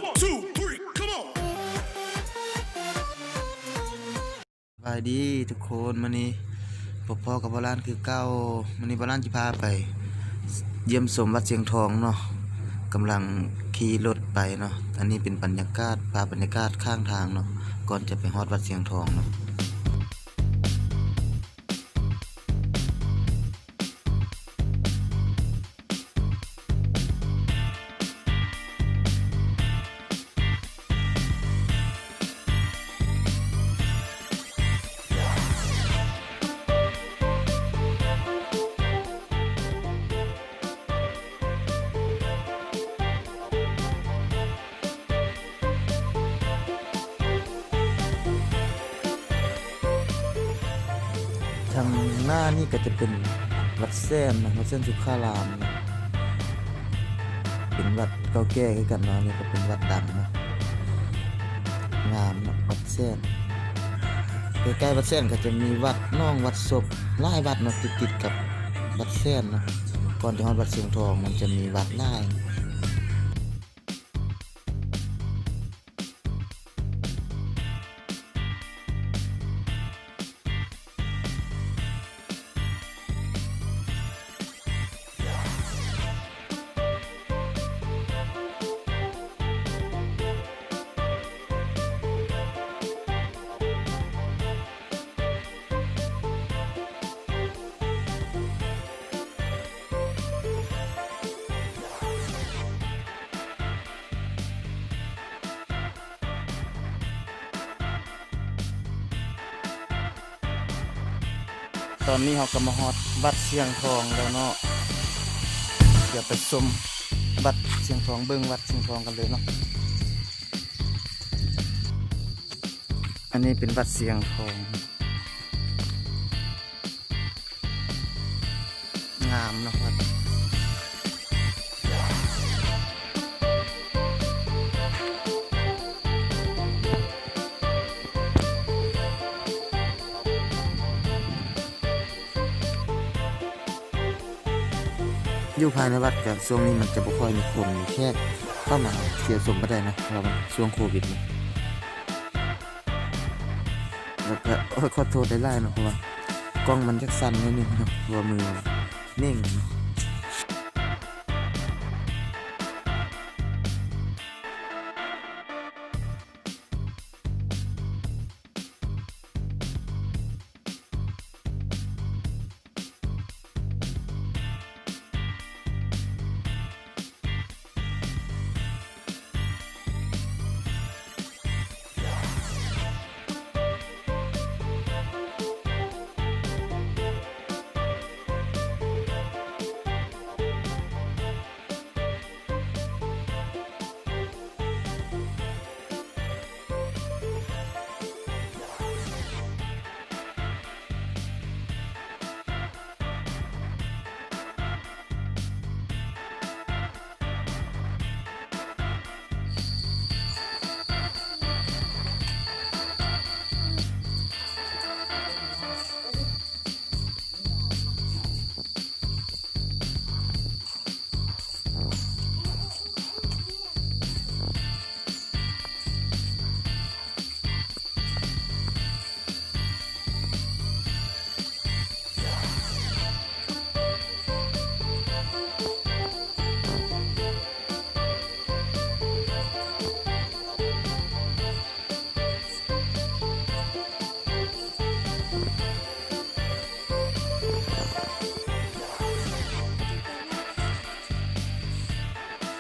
One, two, three, come on. ສະບາຍດີທຸກຄົນ, ມື້ນີ້ພົບພໍ້ກັບບ່າວລ້ານຄືເກົ່າ. ມື້ນີ້ບ່າວລ້ານຈະພາໄປຢ້ຽມຊົມວັດຊຽງທອງເນາະ, ກຳລັງຂີ່ລົດໄປເນາະ. ອັນນີ້ເປັນບັນຍາກາດ, ພາບບັນຍາກາດຂ້າງທາງເນາະ, ກ່ອນຈະໄປຮອດວັດຊຽງທອງເນາະ. ທາງໜ້ານີ້ກໍຈະເປັນວັດແສນເນາະ, ວັດແສນສຸຂາລາມເນາະ, ເປັນວັດເກົ່າແກ່ຄືກັນເນາະ. ອັນນີ້ກໍເປັນວັດດັງເນາະ, ງາມເນາະ ວັດແສນ. ໃກ້ໆວັດແສນກໍຈະມີວັດໜອງ ວັດສົບ, ຫຼາຍວັດເນາະ ຕິດໆກັບວັດແສນເນາະ. ກ່ອນຈະຮອດວັດຊຽງທອງມັນຈະມີວັດຫຼາຍ. ຕອນນີ້ເຮົາກໍມາຮອດວັດຊຽງທອງແລ້ວເນາະ, ດຽວໄປຊົມວັດຊຽງທອງ, ເບິ່ງວັດຊຽງທອງກັນເລີຍເນາະ. ອັນນີ້ເປັນວັດຊຽງທອງ. ງາມເນາະ ວັດ ຢູ່ພາຍໃນວັດກະ ຊ່ວງນີ້ມັນຈະບໍ່ຄ່ອຍມີຄົນ ມີແຂກເຂົ້າມາທ່ຽວຊົມປານໃດເນາະ ເພາະວ່າມັນຊ່ວງໂຄວິດເນາະ. ແລ້ວກະ ໂອ້ຍ ຂໍໂທດຫຼາຍໆເນາະ ເພາະວ່າກ້ອງມັນຈັກສັ່ນໜ້ອຍໜຶ່ງເນາະ ເພາະວ່າມືເໜັງ.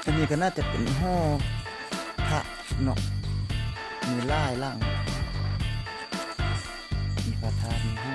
ອັນນີ້ກໍໜ້າຈະເປັນຫໍພະເນາະ ມີຫຼາຍຫຼັງ ມີພະທາດ ມີຫໍ